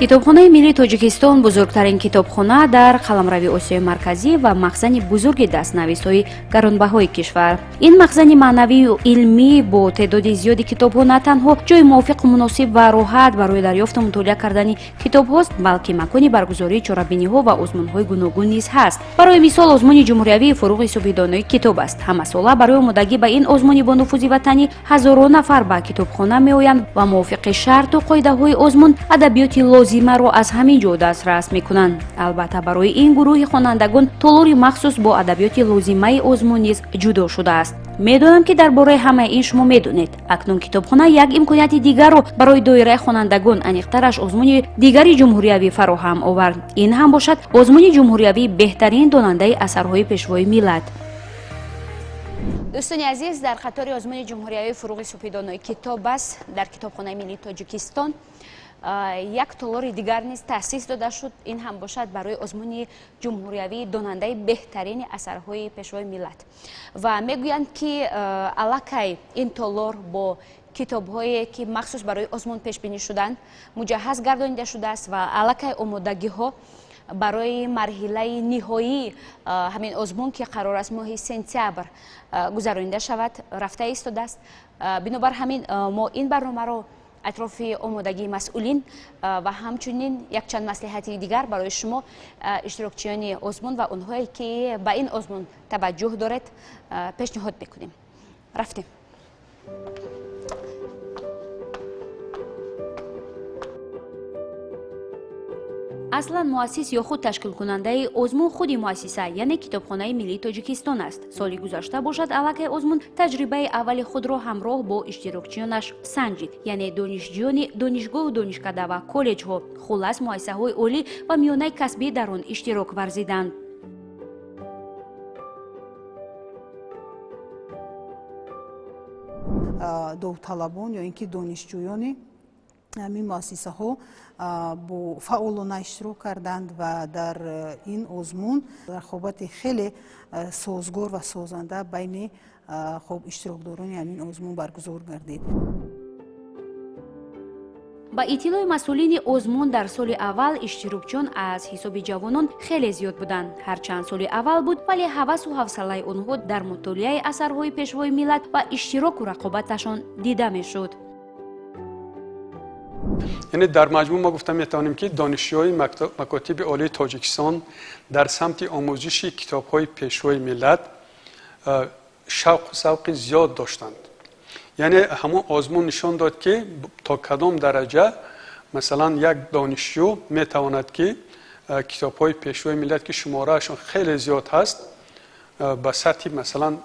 Китобхонаи миллии Тоҷикистон бузургтарин китобхона дар қаламрави Осиёи Марказӣ ва махзани бузурги дастнависҳои гаронбаҳои кишвар. Ин махзани маънавию илмӣ бо теъдоди зиёди китобҳо на танҳо ҷои мувофиқу муносиб ва роҳат барои дарёфту мутолиа кардани китобҳост, балки макони баргузории чорабиниҳо ва озмунҳои гуногун низ ҳаст. Барои мисол, озмуни ҷумҳуриявии «Фуруғи субҳидонои китоб» аст. Ҳамасола барои омодагӣ ба ин озмуни бонуфузи ватанӣ ҳазорон нафар ба китобхона меоянд ва мувофиқи шарту қоидаҳои озмун адабиёти лозимаро аз ҳамин ҷо дастрас мекунанд. Албатта, барои ин гурӯҳи хонандагон толори махсус бо адабиёти лозимаи озмун низ ҷудо шудааст. Медонам, ки дар бораи ҳамаи ин шумо медонед. Акнун китобхона як имконияти дигарро барои доираи хонандагон, аниқтараш озмуни дигари ҷумҳуриявӣ фароҳам овард. Ин ҳам бошад озмуни ҷумҳуриявии «Беҳтарин донандаи асарҳои Пешвои миллат». Дӯстони азиз, дар қатори озмуни ҷумҳуриявии «Фуруғи субҳидонои китоб» аст, дар Китобхонаи миллии Тоҷикистон як толори дигар низ таъсис дода шуд. Ин ҳам бошад барои озмуни ҷумҳуриявии «Донандаи беҳтарини асарҳои Пешвои миллат». Ва мегӯянд, ки аллакай ин толор бо китобҳое, ки махсус барои озмун пешбинӣ шуданд, муҷаҳҳаз гардонида шудааст ва аллакай омодагиҳо барои марҳилаи ниҳоии ҳамин озмун, ки қарор аст моҳи сентябр гузаронида шавад, рафта истодааст. Бинобар ҳамин мо ин барномаро атрофи омодагии масъулин ва ҳамчунин якчанд маслиҳати дигар барои шумо, иштирокчиёни озмун ва онҳое, ки ба ин озмун таваҷҷӯҳ доред, пешниҳод мекунем. Рафтем. Аслан муассис ё худ ташкилкунандаи озмун худи муассиса, яъне Китобхонаи миллии Тоҷикистон аст. Соли гузашта бошад, аллакай озмун таҷрибаи аввали худро ҳамроҳ бо иштирокчиёнаш санҷид, яъне донишҷӯёни донишгоҳу донишкада ва коллеҷҳо, хуллас, муассисаҳои олӣ ва миёнаи касбӣ дар он иштирок варзиданд. Довталабон ё ин ки донишҷӯёни ҳамин муассисаҳо бо фаъолона иштирок карданд ва дар ин озмун рақобати хеле созгор ва созанда байни хоб иштирокдорони ҳамин озмун баргузор гардид. Ба иттилои масъулини озмун, дар соли аввал иштирокчиён аз ҳисоби ҷавонон хеле зиёд буданд. Ҳарчанд соли аввал буд, вале ҳавасу ҳавсалаи онҳо дар мутолиаи асарҳои Пешвои миллат ва иштироку рақобаташон дида мешуд. Яъне дар маҷмӯъ мо гуфта метавонем, ки донишҷӯҳои макотиби олии Тоҷикистон дар самти омӯзиши китобҳои Пешвои миллат шавқу завқи зиёд доштанд. Яъне ҳамон озмун нишон дод, ки то кадом дараҷа, масалан, як донишҷӯ метавонад, ки китобҳои Пешвои миллат, ки шумораашон хеле зиёд ҳаст, ба сатҳи, масалан,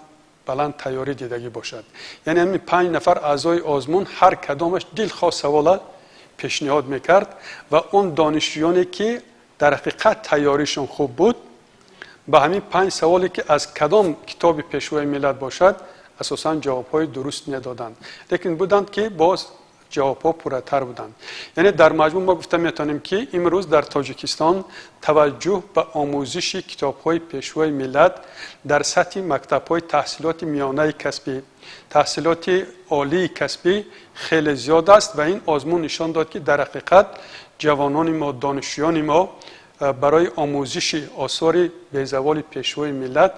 баланд тайёрӣ дидагӣ бошад. Яъне ҳамин панҷ нафар аъзои озмун ҳар кадомаш дилхоҳ савола пешниҳод мекард ва он донишҷӯёне, ки дар ҳақиқат тайёришон хуб буд, ба ҳамин панҷ саволе, ки аз кадом китоби Пешвои миллат бошад, асосан ҷавобҳои дуруст медоданд. Лекин буданд, ки боз ҷавобҳо пурратар буданд. Яъне дар маҷмӯъ мо гуфта метавонем, ки имрӯз дар Тоҷикистон таваҷҷӯҳ ба омӯзиши китобҳои Пешвои миллат дар сатҳи мактабҳои таҳсилоти миёнаи касбӣ, таҳсилоти олии касбӣ хеле зиёд аст ва ин озмун нишон дод, ки дар ҳақиқат ҷавонони мо, донишҷӯёни мо барои омӯзиши осори безаволи Пешвои миллат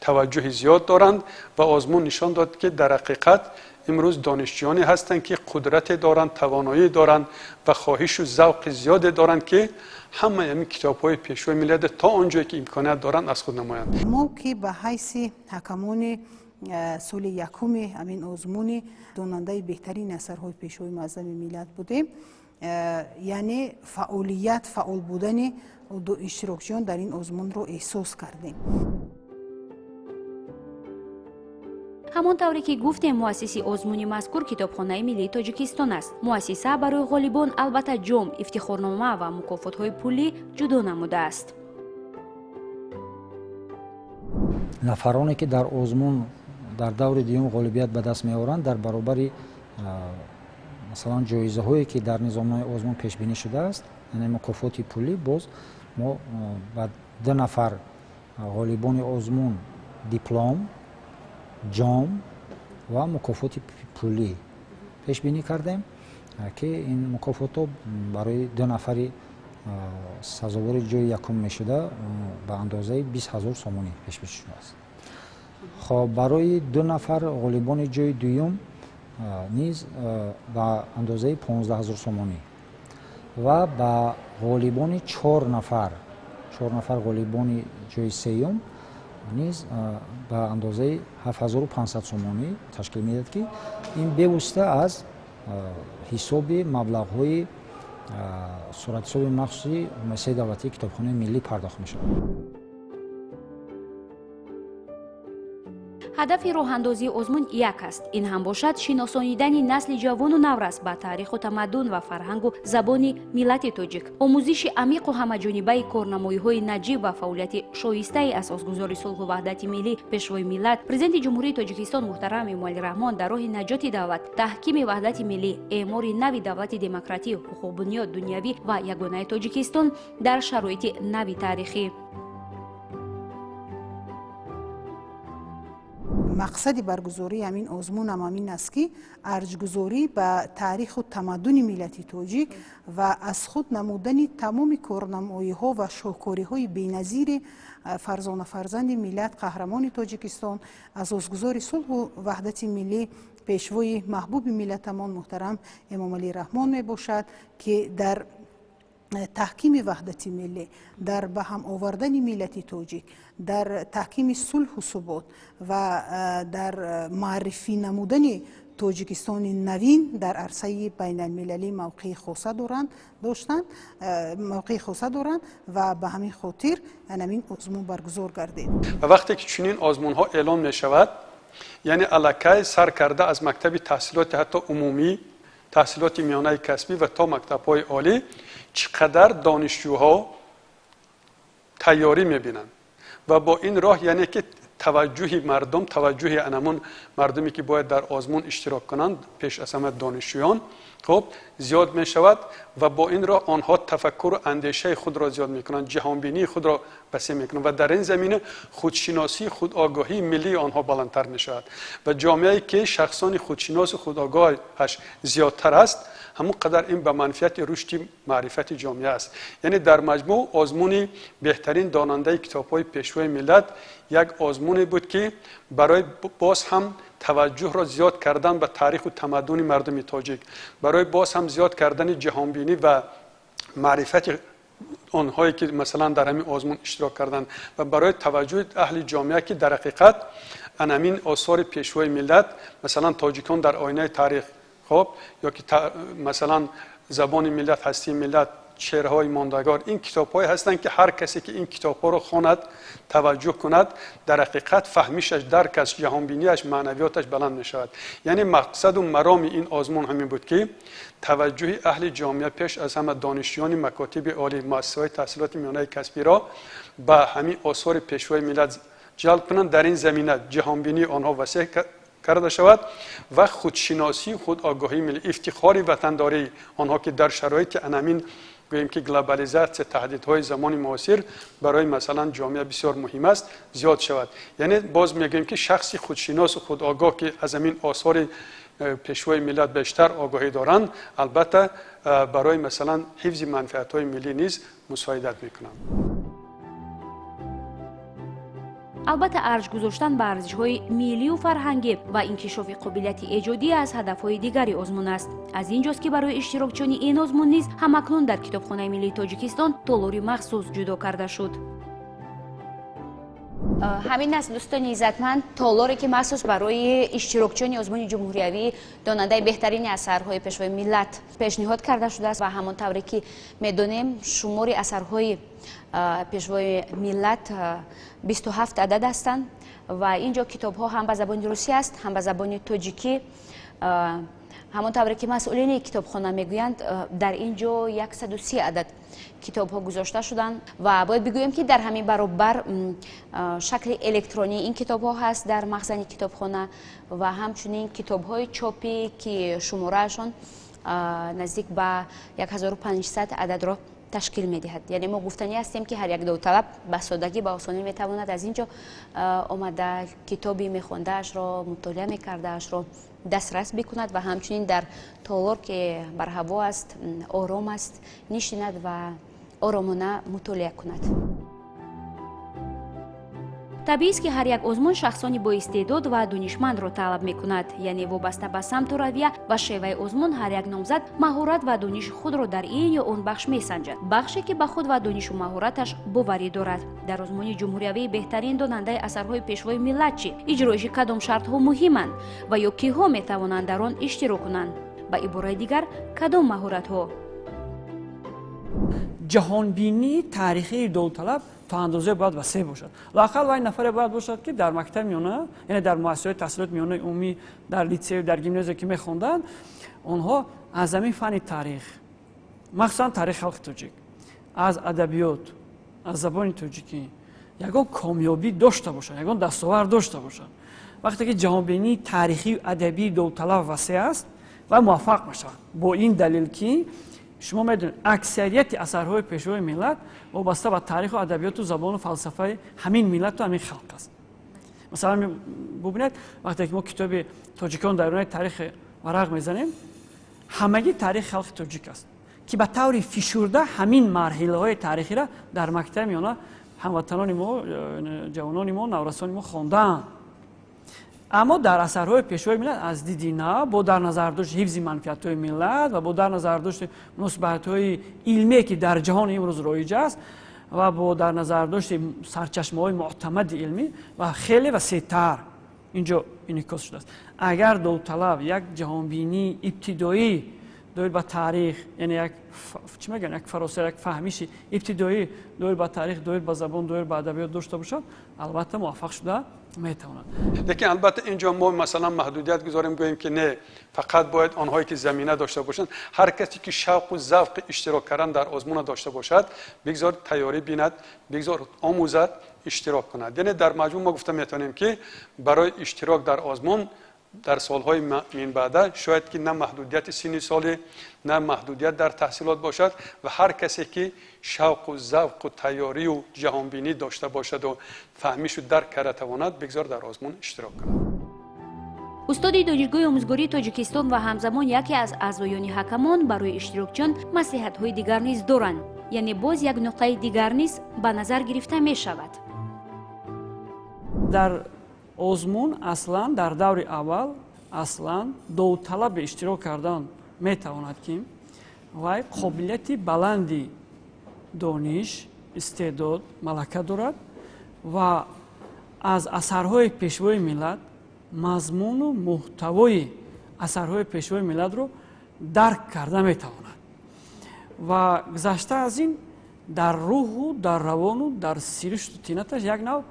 таваҷҷӯҳи зиёд доранд ва озмун нишон дод, ки дар ҳақиқат имрӯз донишҷӯёне ҳастанд, ки қудрате доранд, тавоноӣ доранд ва хоҳишу завқи зиёде доранд, ки ҳамаи ҳамин китобҳои Пешвои миллат то он ҷое ки имконият доранд, аз худ намоянд. Мо, ки ба ҳайси ҳакамони соли якуми ҳамин озмуни «Донандаи беҳтарини асарҳои Пешвои муаззами миллат» будем, яъне фаъолият, фаъол будани иштирокчиён дар ин озмунро эҳсос кардем. Ҳамон тавре ки гуфтем, муассиси озмуни мазкур Китобхонаи миллии Тоҷикистон аст. Муассиса барои ғолибон, албатта, ҷом, ифтихорнома ва мукофотҳои пулӣ ҷудо намудааст. Нафароне, ки дар озмун дар даври дуюм ғолибият ба даст меоранд, дар баробари, масалан, ҷоизаҳое, ки дар низомнои озмун пешбинӣ шудааст, яъне мукофоти пулӣ, боз мо ба ду нафар ғолибони озмун диплом, ҷом ва мукофоти пулӣ пешбинӣ кардем. ки ин мукофотҳо барои 2 нафари сазовори ҷои якум мешуда ба андозаи 20 000 сомонӣ пешбинӣ шудааст. Хоб, барои 2 нафар ғолибони ҷои дуюм низ ба андозаи 15 000 сомонӣ ва ба ғолибони 4 нафар ғолибони ҷои сеюм низ ба андозаи 7500 сомонӣ ташкил медиҳад, ки ин бевосита аз ҳисоби маблағҳои суратҳисоби махсуси муассисаи давлатии китобхонаи миллӣ пардохт мешавад. Ҳадафи роҳандозии озмун як аст. Ин ҳам бошад шиносонидани насли ҷавону наврас ба таъриху тамаддун ва фарҳангу забони миллати тоҷик, омӯзиши амиқу ҳамаҷонибаи корнамоиҳои наҷиб ва фаъолияти шоистаи асосгузори сулҳу ваҳдати миллӣ, пешвои миллат, президенти Ҷумҳурии Тоҷикистон муҳтарам Эмомалӣ Раҳмон дар роҳи наҷоти давлат, таҳкими ваҳдати миллӣ, эъмори нави давлати демократӣ, ҳуқуқбунёд, дунявӣ ва ягонаи Тоҷикистон дар шароити нави таърихӣ. Мақсади баргузории ҳамин озмунам ҳамин аст, ки арҷгузорӣ ба таъриху тамаддуни миллати тоҷик ва аз худ намудани тамоми корнамоиҳо ва шоҳкориҳои беназири фарзона-фарзанди миллат, қаҳрамони Тоҷикистон, асосгузори сулҳу ваҳдати миллӣ, пешвои маҳбуби миллатамон муҳтарам Эмомалӣ Раҳмон мебошад, ки дар таҳкими ваҳдати миллӣ, дар ба ҳам овардани миллати тоҷик, дар таҳкими сулҳу субот ва дар муаррифӣ намудани Тоҷикистони навин дар арсаи байналмилалӣ мавқеи хоса доранд ва ба ҳамин хотир ҳамин озмун баргузор гардид. Ва вақте ки чунин озмунҳо эълон мешавад, яъне аллакай сар карда аз мактаби таҳсилоти ҳатто умумӣ, таҳсилоти миёнаи касбӣ ва то мактабҳои олӣ чӣ қадар донишҷӯҳо тайёрӣ мебинанд ва бо ин роҳ яъне ки таваҷҷӯҳи мардум, таваҷҷӯҳи анамун мардуме ки бояд дар озмун иштирок кунанд, пеш аз ҳама донишҷӯён, хуб зиёд мешавад ва бо ин роҳ онҳо тафаккуру андешаи худро зиёд мекунанд, ҷаҳонбинии худро васеъ мекунанд ва дар ин замина худшиносӣ, худогоҳии миллии онҳо баландтар мешавад ва ҷомеае ки шахсони худшиносу худогоҳаш зиёдтар аст, ҳамон қадар ин ба манфиати рушди маърифати ҷомеа аст. Яъне дар маҷмӯъ озмуни беҳтарин донандаи китобҳои пешвои миллат як озмуне буд, ки барои боз ҳам таваҷҷӯҳро зиёд кардан ба таъриху тамаддуни мардуми тоҷик, барои боз ҳам зиёд кардани ҷаҳонбинӣ ва маърифати онҳое ки масалан дар ҳамин озмун иштирок карданд ва барои таваҷҷӯҳи аҳли ҷомеа, ки дар ҳақиқат ҳамин осори пешвои миллат, масалан тоҷикон дар оинаи таърих, хоб ё ки масалан забони миллат, ҳастии миллат, шеърҳои мондагор, ин китобҳое ҳастанд, ки ҳар касе ки ин китобҳоро хонад, таваҷҷӯҳ кунад, дар ҳақиқат фаҳмишаш, даркаш, ҷаҳонбинияш, маънавиёташ баланд мешавад. Яъне мақсаду мароми ин озмун ҳамин буд, ки таваҷҷӯҳи аҳли ҷомеа, пеш аз ҳама донишҷӯёни макотиби олӣ, муассисаҳои таҳсилоти миёнаи касбиро ба ҳамин осори пешвои миллат ҷалб кунанд, дар ин замина ҷаҳонбинии онҳо васеъ карда шавад ва худшиносӣ, худогоҳии миллӣ, ифтихори ватандории онҳо, ки дар шароити анамин гӯем ки глобализатсия, таҳдидҳои замони муосир барои масалан ҷомеа бисёр муҳим аст, зиёд шавад. Яъне боз мегӯем ки шахси худшиносу худогоҳ, ки аз ҳамин осори пешвои миллат бештар огоҳӣ доранд, албатта барои масалан ҳифзи манфиатҳои миллӣ низ мусоидат мекунанд. Албатта, арҷ гузоштан ба арзишҳои миллию фарҳангӣ ва инкишофи қобилияти эҷодӣ аз ҳадафҳои дигари озмун аст. Аз ин ҷост, ки барои иштирокчиёни ин озмун низ ҳамакнун дар Китобхонаи миллии Тоҷикистон толори махсус ҷудо карда шуд. Ҳамин аст, дӯстони иззатманд, толоре ки махсус барои иштирокчиёни озмуни ҷумҳуриявӣ донандаи беҳтарини асарҳои пешвои миллат пешниҳод карда шудааст ва ҳамон тавре ки медонем, шумори асарҳои пешвои миллат 27 адад ҳастанд ва ин ҷо китобҳо ҳам ба забони русӣ аст, ҳам ба забони тоҷикӣ. Ҳамон тавре ки масъулини китобхона мегӯянд, дар ин ҷо 130 адад китобҳо гузошта шуданд ва бояд бигӯем, ки дар ҳамин баробар шакли электронии ин китобҳо ҳаст дар махзани китобхона ва ҳамчунин китобҳои чопӣ, ки шумораашон наздик ба 1500 ададро Ташкил медиҳад. Яъне мо гуфтанӣ ҳастем, ки ҳар як довталаб ба содагӣ, ба осонӣ метавонад аз ин ҷо омада, китоби мехондаашро, мутолиа мекардаашро дастрас бикунад ва ҳамчунин дар толор, ки барҳаво аст, ором аст, нишинад ва оромона мутолиа кунад. Табиист, ки ҳар як озмун шахсони боистеъдод ва донишмандро талаб мекунад. Яъне вобаста ба самту равия ва шеваи озмун ҳар як номзад маҳорат ва дониши худро дар ин ё он бахш месанҷад, бахше ки ба худ ва донишу маҳораташ боварӣ дорад. Дар озмуни ҷумҳуриявии беҳтарин донандаи асарҳои Пешвои миллат чӣ? Иҷроиши кадом шартҳо муҳиманд ва ё киҳо метавонанд дар он иштирок кунанд? Ба ибораи дигар, кадом маҳоратҳо? Ҷаҳонбинии таърихии довталаб то андозае бояд васеъ бошад. Лоақал вай нафаре бояд бошад, ки дар мактаби миёна, яъне дар муассисаҳои таҳсилоти миёнаи умумӣ, дар литсею дар гимназия ки мехонданд, онҳо аз ҳамин фанни таърих, махсусан таърихи халқи тоҷик, аз адабиёт, аз забони тоҷикӣ ягон комёбӣ дошта бошанд, ягон дастовард дошта бошанд. Вақте ки ҷаҳонбинии таърихию адабии довталаб васеъ аст, вай муваффақ мешавад, бо ин далел ки шумо медонед, аксарияти асарҳои Пешвои миллат вобаста ба таъриху адабиёту забону фалсафаи ҳамин миллату ҳамин халқ аст. Масалан, бубинед, вақте ки мо китоби «Тоҷикон дар оинаи таърихи» варақ мезанем, ҳамагӣ таърихи халқи тоҷик аст, ки ба таври фишурда ҳамин марҳилаҳои таърихиро дар мактаби миёна ҳамватанони мо, ҷавонони мо, наврасони мо хондаанд. Аммо дар асарҳои Пешвои миллат аз диди нав, бо дар назардошти ҳифзи манфиатҳои миллат ва бо дар назардошти муносибатҳои илмие, ки дар ҷаҳони имрӯз роиҷ аст, ва бо дар назардошти сарчашмаҳои муътамади илмӣ ва хеле васеътар инҷо инъикос шудааст. Агар довталаб як ҷаҳонбинии ибтидоӣ доир ба таърих, яъне як, чӣ мегӯян, як фаросат, як фаҳмиши ибтидоӣ доир ба таърих, доир ба забон, доир ба адабиёт дошта бошад, албатта муваффақ шуда метавонад. Лекин албатта инҷо мо, масалан, маҳдудият гузорем, гӯем, ки не, фақат бояд онҳое ки замина дошта бошанд. Ҳар касе ки шавқу завқи иштирок кардан дар озмуна дошта бошад, бигзор тайёрӣ бинад, бигзор омӯзад, иштирок кунад. Яъне дар маҷмӯъ мо гуфта метавонем, ки барои иштирок дар озмун дар солҳои минбаъда шояд ки на маҳдудияти синни солӣ, на маҳдудият дар таҳсилот бошад ва ҳар касе ки шавқу завқу тайёрию ҷаҳонбинӣ дошта бошаду фаҳмишу дарк карда тавонад, бигзор дар озмун иштирок кунад. Устоди Донишгоҳи омӯзгории Тоҷикистон ва ҳамзамон яке аз аъзоёни ҳакамон барои иштирокчиён маслиҳатҳои дигар низ доранд. Яъне боз як нуқтаи дигар низ ба назар гирифта мешавад. Дар озмун аслан дар даври аввал аслан довталаби иштирок кардан метавонад, ки вай қобилияти баланди дониш, истеъдод, малака дорад ва аз асарҳои Пешвои миллат мазмуну муҳтавои асарҳои Пешвои миллатро дарк карда метавонад ва гузашта аз ин дар рӯҳу дар равону дар сиришту тинаташ як нав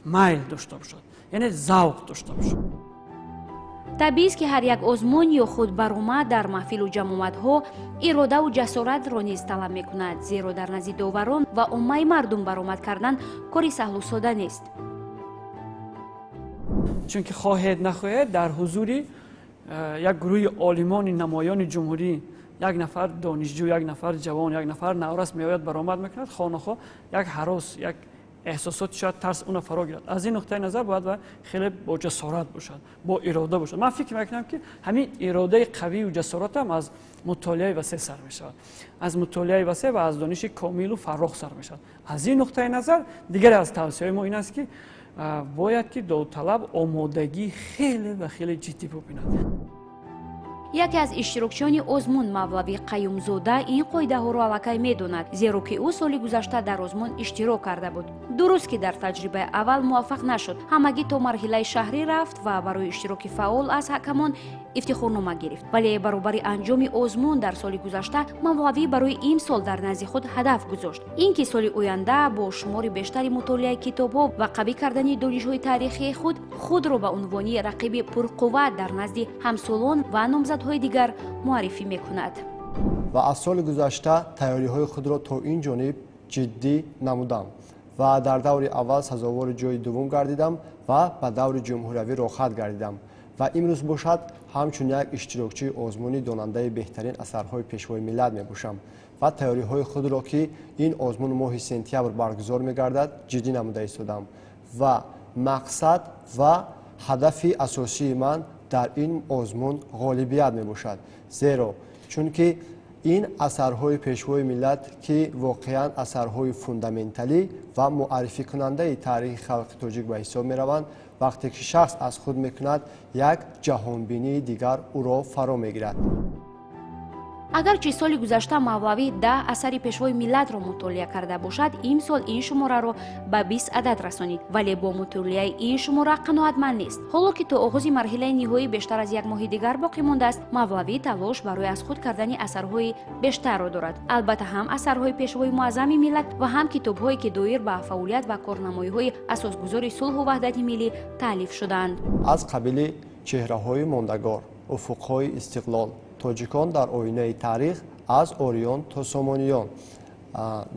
майл дошта бошад, яъне завқ дошта бошад. Табиист, ки ҳар як озмун ё худ баромад дар маҳфилу ҷамъомадҳо иродаву ҷасоратро низ талаб мекунад, зеро дар назди доварон ва оммаи мардум баромад кардан кори саҳлу сода нест. Чунки хоҳед нахоҳед, дар ҳузури як гурӯҳи олимони намоёни ҷумҳурӣ як нафар донишҷӯ, як нафар ҷавон, як нафар наврас меояд, баромад мекунад, хонахоҳ як ҳарос, як эҳсосоти шояд тарс уна фаро гирад. Аз ин нуқтаи назар бояд ва хеле бо ҷасорат бошад, бо ирода бошад. Ман фикр мекунам, ки ҳамин иродаи қавию ҷасоратам аз мутолиаи васеъ сар мешавад, аз мутолиаи васеъ ва аз дониши комилу фаррох сар мешавад. Аз ин нуқтаи назар дигаре аз тавсияҳои мо ин аст, ки бояд ки довталаб омодагӣ хеле ва хеле ҷиддӣ бубинад. Яке аз иштирокчиёни озмун, Мавлавӣ Қаюмзода, ин қоидаҳоро аллакай медонад, зеро ки ӯ соли гузашта дар озмун иштирок карда буд. Дуруст, ки дар таҷрибаи аввал муваффақ нашуд, ҳамагӣ то марҳилаи шаҳрӣ рафт ва барои иштироки фаъол аз ҳакамон ифтихорнома гирифт. Вале баробари анҷоми озмун дар соли гузашта Мавлавӣ барои имсол дар назди худ ҳадаф гузошт, ин ки соли оянда бо шумори бештари мутолиаи китобҳо ва қавӣ кардани донишҳои таърихии худ худро ба унвони рақиби пурқувват дар назди ҳамсолон ва номзадҳои дигар муаррифӣ мекунад. Ва аз соли гузашта тайёриҳои худро то ин ҷониб ҷиддӣ намудам ва дар даври аввал сазовори ҷои дуввум гардидам ва ба даври ҷумҳуриявӣ роҳхат гардидам. Ва имрӯз бошад, ҳамчун як иштирокчии озмуни донандаи беҳтарин асарҳои Пешвои миллат мебошам. Ва тайёриҳои худро, ки ин озмун моҳи сентябр баргузор мегардад, ҷиддӣ намуда истодам ва мақсад ва ҳадафи асосии ман дар ин озмун ғолибият мебошад, зеро чунки ин асарҳои Пешвои миллат, ки воқеан асарҳои фундаменталӣ ва муаррификунандаи таърихи халқи тоҷик ба ҳисоб мераванд, вақте ки шахс аз худ мекунад, як ҷаҳонбинии дигар ӯро фаро мегирад. Агарчи соли гузашта Мавлавӣ 10 асари Пешвои миллатро мутолиа карда бошад, имсол ин шумораро ба 20 адад расонид, вале бо мутолиаи ин шумора қаноатманд нест. Ҳоло ки то оғози марҳилаи ниҳоӣ бештар аз як моҳи дигар боқӣ мондааст, Мавлавӣ талош барои аз худ кардани асарҳои бештарро дорад. Албатта, ҳам асарҳои Пешвои муаззами миллат ва ҳам китобҳое, ки доир ба фаъолият ва корнамоиҳои асосгузори сулҳу ваҳдати миллӣ таълиф шудаанд. Аз қабили «Чеҳраҳои мондагор», «Уфуқҳои истиқлол», «Тоҷикон дар оинаи таърих аз ориён то сомониён»,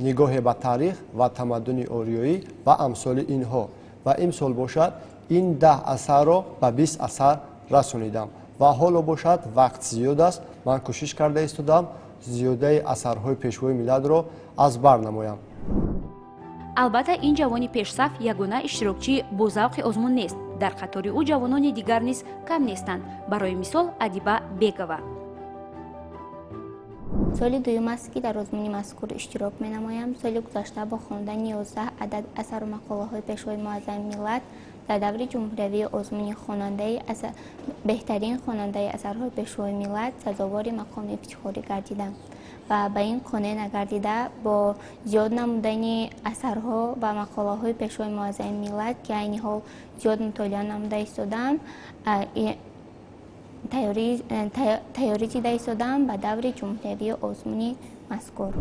«Нигоҳе ба таърих ва тамаддуни ориёӣ» ва амсоли инҳо. Ва имсол бошад, ин 10 асарро ба 20 асар расонидам ва ҳоло бошад, вақт зиёд аст, ман кӯшиш карда истодам зиёдаи асарҳои Пешвои миллатро аз бар намоям. Албатта, ин ҷавони пешсаф ягона иштирокчии бозавқи озмун нест. Дар қатори ӯ ҷавонони дигар низ кам нестанд. Барои мисол, Адиба Бегова. Соли дуюм аст, ки дар озмуни мазкур иштирок менамоям. Соли гузашта бо хондани 11 адад асару мақолаҳои Пешвои муаззами миллат дар даври ҷумҳуриявии озмуни хонандаи беҳтарин хонандаи асарҳои Пешвои миллат сазовори мақоми ифтихорӣ гардидам ва ба ин қонеъ нагардида, бо зиёд намудани асарҳо ва мақолаҳои Пешвои муаззами миллат, ки айни ҳол зиёд мутолиа намуда истодаам, тайёрӣ дида истодаам ба даври ҷумҳуриявии озмуни мазкур.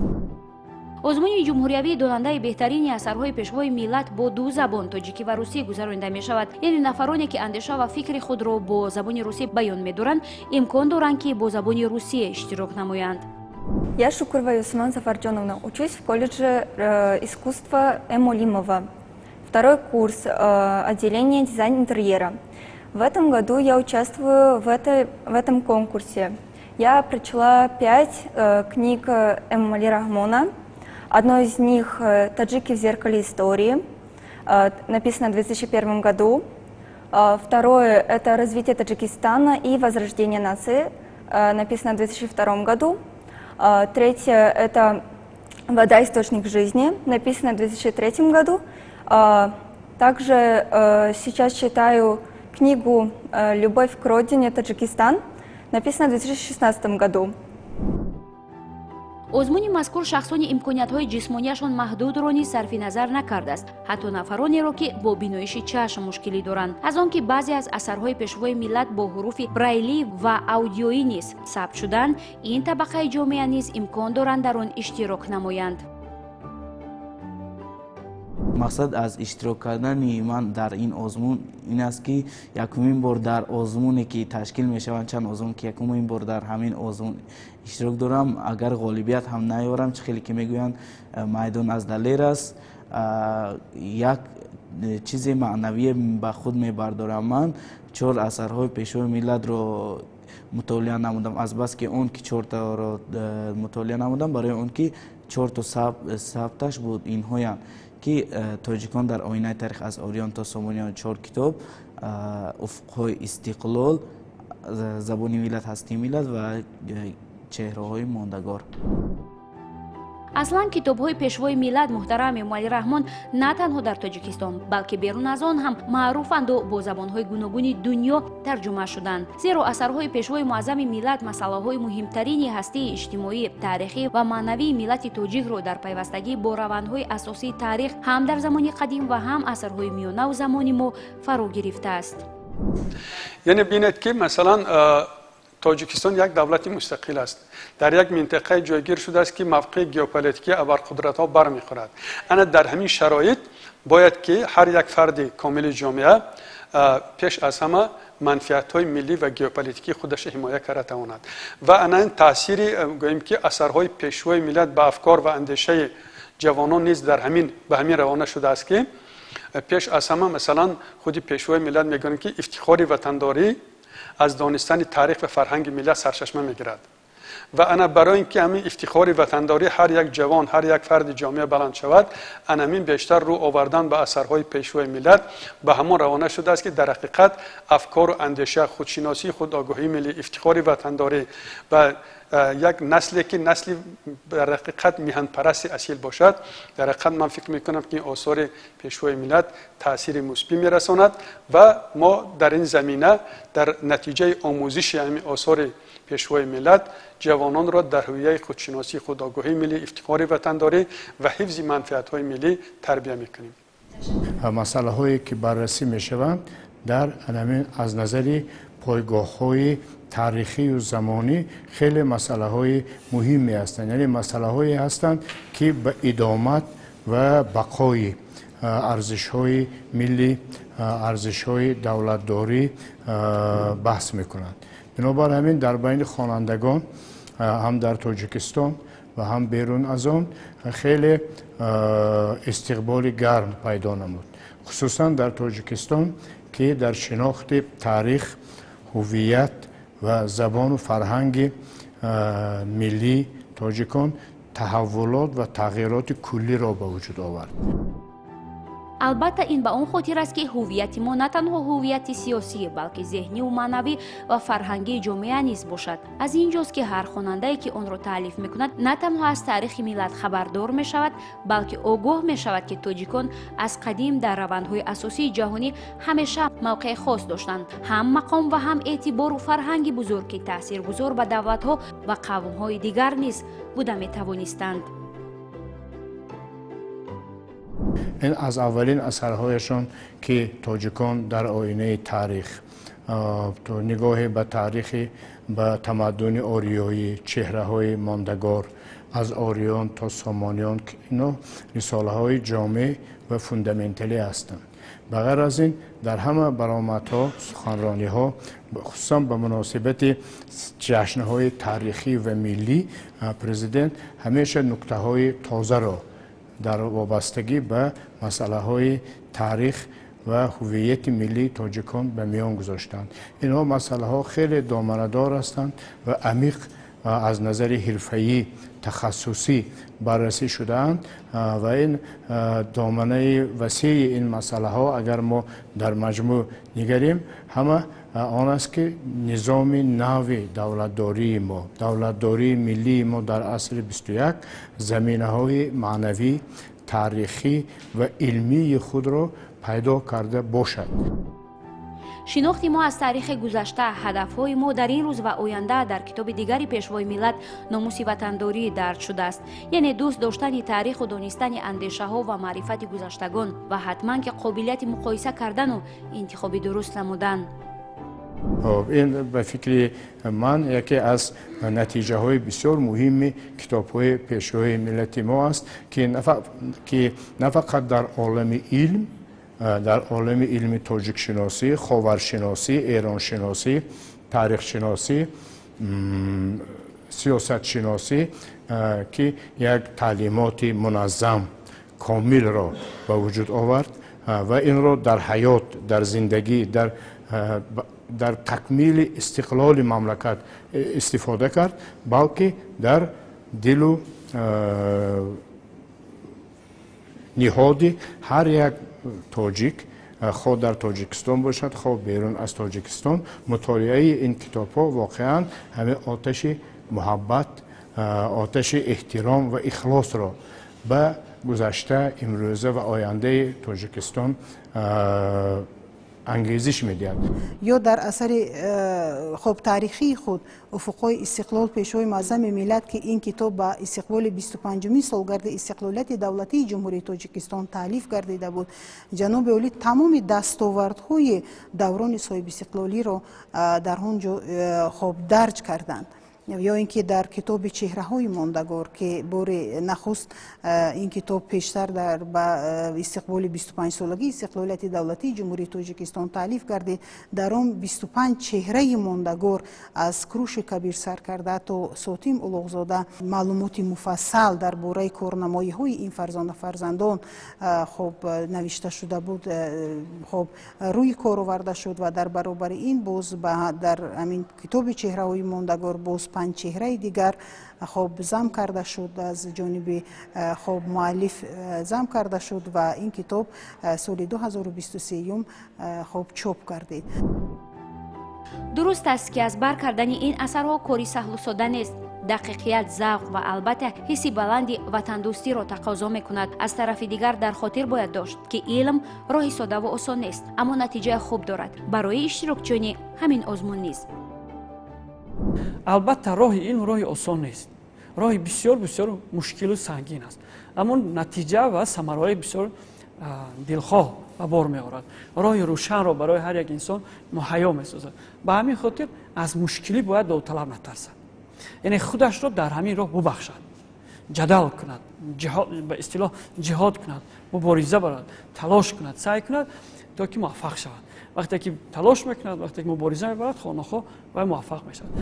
Озмуни ҷумҳуриявии донандаи беҳтарини асарҳои Пешвои миллат бо ду забон, тоҷикӣ ва русӣ, гузаронида мешавад. Яъне нафароне, ки андеша ва фикри худро бо забони русӣ баён медоранд, имкон доранд, ки бо забони русӣ иштирок намоянд. Я Шукурова Юсман Сафарджоновна, учусь в колледже искусства М. Олимова. Второй курс, отделение дизайн интерьера. В этом году я участвую в этом конкурсе. Я прочла пять книг Эмомали Рахмона. Одно из них «Таджики в зеркале истории», написано в 2001 году. Второе – это «Развитие Таджикистана и возрождение нации», написано в 2002 году. Третье – это «Вода – источник жизни», написано в 2003 году. Также сейчас читаю книгу «Любовь к родине. Таджикистан», написано в 2016 году. Озмуни мазкур шахсони имкониятҳои ҷисмонияшон маҳдудро низ сарфи назар накардааст, ҳатто нафаронеро, ки бо биноиши чашм мушкилӣ доранд. Аз он ки баъзе аз асарҳои Пешвои миллат бо ҳуруфи брайлӣ ва аудиоӣ низ сабт шуданд, ин табақаи ҷомеа низ имкон доранд дар он иштирок намоянд. Мақсад аз иштирок кардани ман дар ин озмун ин аст, ки якумин бор дар озмуне, ки ташкил мешаванд, чанд озмун, ки якумин бор дар ҳамин озмун иштирок дорам. Агар ғолибият ҳам наёрам, чӣ хеле ки мегӯянд, майдон аз далер аст, як чизи маънавие ба худ мебардорам. Ман чор асарҳои Пешвои миллатро мутолиа намудам. Азбаски он ки чортаро мутолиа намудам, барои он ки чорто сабташ буд, инҳоянд ки «Тоҷикон дар оинаи таърих аз ориён то сомониён», чор китоб, «Уфуқҳои истиқлол», «Забони миллат, ҳастии миллат» ва «Чеҳраҳои мондагор». Аслан, китобҳои Пешвои миллат муҳтарам Эмомалӣ Раҳмон на танҳо дар Тоҷикистон, балки берун аз он ҳам маъруфанду бо забонҳои гуногуни дунё тарҷума шуданд, зеро асарҳои Пешвои муаззами миллат масъалаҳои муҳимтарини ҳастии иҷтимоӣ, таърихӣ ва маънавии миллати тоҷикро дар пайвастагӣ бо равандҳои асосии таърих ҳам дар замони қадим ва ҳам асрҳои миёнаву замони мо фаро гирифтааст. Яъне бинед, ки масалан Тоҷикистон як давлати мустақил аст, дар як минтақае ҷойгир шудааст, ки мавқеи геополитикии абарқудратҳо бармехӯрад. Ана дар ҳамин шароит бояд, ки ҳар як фарди комили ҷомеа пеш аз ҳама манфиатҳои миллӣ ва геополитикии худашро ҳимоя карда тавонад. Ва ана ин таъсири, гӯем ки, асарҳои Пешвои миллат ба афкор ва андешаи ҷавонон низ дар ҳамин ба ҳамин равона шудааст, ки пеш аз ҳама, масалан, худи Пешвои миллат мегӯянд, ки ифтихори ватандорӣ аз донистани таърих ва фарҳанги миллат сарчашма мегирад. Ва ана барои ин ки ҳамин ифтихори ватандорӣ ҳар як ҷавон, ҳар як фарди ҷомеа баланд шавад, ана ҳамин бештар рӯ овардан ба асарҳои Пешвои миллат ба ҳамон равона шудааст, ки дар ҳақиқат афкору андеша, худшиносӣ, худогоҳии миллӣ, ифтихори ватандорӣ ва як насле ки насли дар ҳақиқат миҳанпарасти асил бошад. Дар ҳақиқат ман фикр мекунам, ки ин осори Пешвои миллат таъсири мусбӣ мерасонад ва мо дар ин замина дар натиҷаи омӯзиши ҳамин осори Пешвои миллат ҷавононро дар ҳувияи худшиносӣ, худогоҳии миллӣ, ифтихори ватандорӣ ва ҳифзи манфиатҳои миллӣ тарбия мекунем. Масъалаҳое ки баррасӣ мешаванд, дар ҳамин аз назари пойгоҳҳои таърихию замонӣ хеле масъалаҳои муҳиме ҳастанд, яъне масъалаҳое ҳастанд, ки ба идомат ва бақои арзишҳои миллӣ, арзишҳои давлатдорӣ баҳс мекунанд. Бинобар ҳамин дар байни хонандагон ҳам дар Тоҷикистон ва ҳам берун аз он хеле истиқболи гарм пайдо намуд, хусусан дар Тоҷикистон, ки дар шинохти таърих, ҳувият ва забону фарҳанги миллии тоҷикон таҳаввулот ва тағйироти куллиро ба вуҷуд овард. Албатта, ин ба он хотир аст, ки ҳуввияти мо на танҳо ҳуввияти сиёсӣ, балки зеҳниву маънавӣ ва фарҳангии ҷомеа низ бошад. Аз ин ҷост, ки ҳар хонандае, ки онро таълиф мекунад, на танҳо аз таърихи миллат хабардор мешавад, балки огоҳ мешавад, ки тоҷикон аз қадим дар равандҳои асосии ҷаҳонӣ ҳамеша мавқеи хос доштанд, ҳам мақом ва ҳам эътибору фарҳанги бузург, ки таъсиргузор ба давлатҳо ва қавмҳои дигар низ буда метавонистанд. Ин аз аввалин асарҳояшон, ки тоҷикон дар оинаи таърих, нигоҳе ба таърихи ба тамаддуни ориёӣ, чеҳраҳои мондагор аз ориён то сомониён, ино рисолаҳои ҷомеъ ва фундаменталӣ ҳастанд. Ба ғайр аз ин, дар ҳама баромадҳо, суханрониҳо, хусусан ба муносибати ҷашнҳои таърихӣ ва миллӣ, президент ҳамеша нуктаҳои тозаро дар вобастагӣ ба масъалаҳои таърих ва ҳувияти миллии тоҷикон ба миён гузоштанд. Инҳо масъалаҳо хеле доманадор ҳастанд ва амиқ аз назари ҳирфаӣ, тахассусӣ баррасӣ шудаанд ва ин доманаи васеи ин масъалаҳо, агар мо дар маҷмӯъ нигарем, ҳама он аст, ки низоми нави давлатдории мо, давлатдории миллии мо дар асри 21 заминаҳои маънавӣ, таърихӣ ва илмии худро пайдо карда бошад. Шинохти мо аз таърихи гузашта, ҳадафҳои мо дар ин рӯз ва оянда дар китоби дигари Пешвои миллат, Номуси ватандорӣ, дарҷ шудааст, яъне дӯст доштани таъриху донистани андешаҳо ва маърифати гузаштагон ва ҳатман ки қобилияти муқоиса кардану интихоби дуруст намудан. Ин ба фикри ман яке аз натиҷаҳои бисёр муҳими китобҳои Пешвои миллати мо аст, ки на фақат дар олами илм, дар олами илми тоҷикшиносӣ, ховаршиносӣ, эроншиносӣ, таърихшиносӣ, сиёсатшиносӣ, ки як таълимоти муназзам, комилро ба вуҷуд овард ва инро дар ҳаёт, дар зиндагӣ, дар такмили истиқлоли мамлакат истифода кард, балки дар дилу ниҳоди ҳар як тоҷик, хоҳ дар Тоҷикистон бошад, хоҳ берун аз Тоҷикистон, мутолиаи ин китобҳо воқеан ҳамин оташи муҳаббат, оташи эҳтиром ва ихлосро ба гузашта, имрӯза ва ояндаи Тоҷикистон ангезиш медиҳад. Ё дар асари хоб таърихии худ Уфуқҳои истиқлол Пешвои муаззами миллат, ки ин китоб ба истиқболи 25-умин солгарди истиқлолияти давлатии Ҷумҳурии Тоҷикистон таълиф гардида буд, ҷаноби олӣ тамоми дастовардҳои даврони соҳибистиқлолиро дар он ҷо хоб дарҷ карданд. Ё ин ки дар китоби Чеҳраҳои мондагор, ки бори нахуст ин китоб пештар дар ба истиқболи 25-солагии истиқлолияти давлатии Ҷумҳурии Тоҷикистон таълиф гардид, дар он 25 чеҳраи мондагор аз Куруши Кабир сар карда то Сотим Улуғзода маълумоти муфассал дар бораи корнамоиҳои ин фарзона фарзандон хоб навишта шуда буд, хоб рӯи кор оварда шуд. Ва дар баробари ин боз дар ҳамин китоби Чеҳраҳои мондагор боз 5 чеҳраи дигар хоб зам карда шуд, аз ҷониби хоб муаллиф зам карда шуд ва ин китоб соли 2023 хоб чоп гардид. Дуруст аст, ки аз бар кардани ин асарҳо кори саҳлу сода нест. Дақиқият, завқ ва албатта ҳисси баланди ватандӯстиро тақозо мекунад. Аз тарафи дигар, дар хотир бояд дошт, ки илм роҳи содаву осон нест, аммо натиҷаи хуб дорад барои иштирокчиёни ҳамин озмун низ. Албатта, роҳи илм роҳи осон нест, роҳи бисёр бисёр мушкилу сангин аст, аммо натиҷа ва самараҳои бисёр дилхоҳ ба бор меорад, роҳи рӯшанро барои ҳар як инсон муҳайё месозад. Ба ҳамин хотир аз мушкилӣ бояд довталаб натарсад, яъне худашро дар ҳамин роҳ бубахшад, ҷадал кунад, ба истилоҳ ҷиҳод кунад, мубориза барад, талош кунад, саъй кунад, то ки муваффақ шавад. Вақте ки талош мекунад, вақте ки мубориза мебарад, хоҳ нохоҳ вай муваффақ мешавад.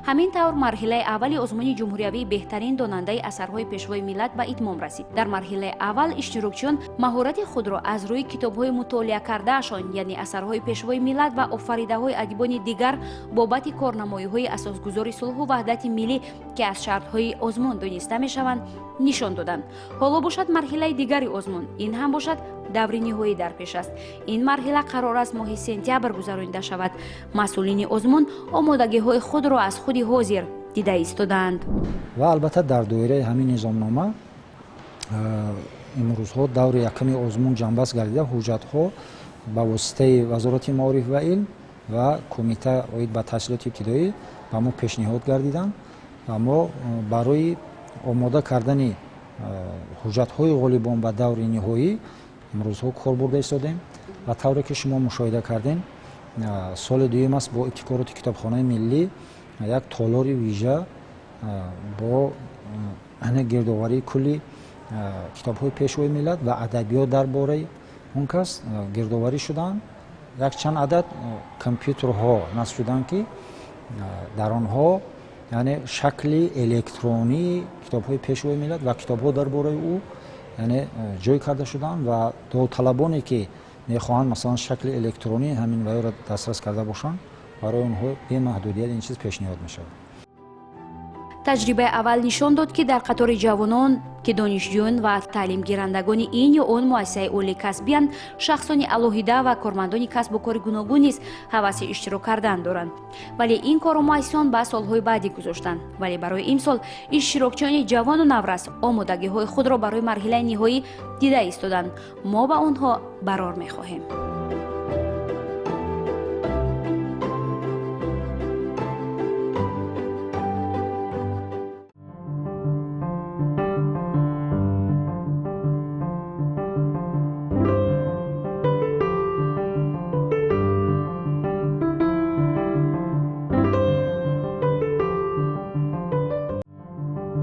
Ҳамин тавр, марҳилаи аввали озмуни ҷумҳуриявии беҳтарин донандаи асарҳои Пешвои миллат ба итмом расид. Дар марҳилаи аввал иштирокчиён маҳорати худро аз рӯи китобҳои мутолиа кардаашон, яъне асарҳои Пешвои миллат ва офаридаҳои адибони дигар бобати корнамоиҳои асосгузори сулҳу ваҳдати миллӣ, ки аз шартҳои озмун дониста мешаванд, нишон доданд. Ҳоло бошад, марҳилаи дигари озмун, ин ҳам бошад даври ниҳоӣ, дар пеш аст. Ин марҳила қарор аст моҳи сентябр гузаронида шавад. Масъулини озмун омодагиҳои худро аз худи ҳозир дида истодаанд. Ва албатта, дар доираи ҳамин низомнома имрӯзҳо даври яками озмун ҷамъбаст гардида, ҳуҷҷатҳо ба воситаи Вазорати маориф ва илм ва Кумита оид ба таҳсилоти ибтидоӣ ба мо пешниҳод гардиданд ва мо барои омода кардани ҳуҷҷатҳои ғолибон ба даври ниҳоӣ имрӯзҳо кор бурда истодем. Ва тавре ки шумо мушоҳида кардем, соли дуюм аст, бо ибтикороти Китобхонаи миллӣ як толори вижа бо гирдоварии кулли китобҳои Пешвои миллат ва адабиёт дар бораи он кас гирдоварӣ шуданд. Якчанд адад компютерҳо насб шуданд, ки дар онҳо, яъне, шакли электронии китобҳои Пешвои миллат ва китобҳо дар бораи ӯ, яъне, ҷой карда шуданд ва довталабоне ки мехоҳанд, масалан, шакли электронии ҳамин ваёро дастрас карда бошанд, барои онҳо бемаҳдудият ин чиз пешниҳод мешавад. Таҷрибаи аввал нишон дод, ки дар қатори ҷавонон, ки донишҷӯён ва таълимгирандагони ин ё он муассисаи олии касбиянд, шахсони алоҳида ва кормандони касбу кори гуногун низ ҳаваси иштирок кардан доранд. Вале ин корро муассисон ба солҳои баъдӣ гузоштанд. Вале барои имсол иштирокчиёни ҷавону наврас омодагиҳои худро барои марҳилаи ниҳоӣ дида истоданд. Мо ба онҳо барор мехоҳем.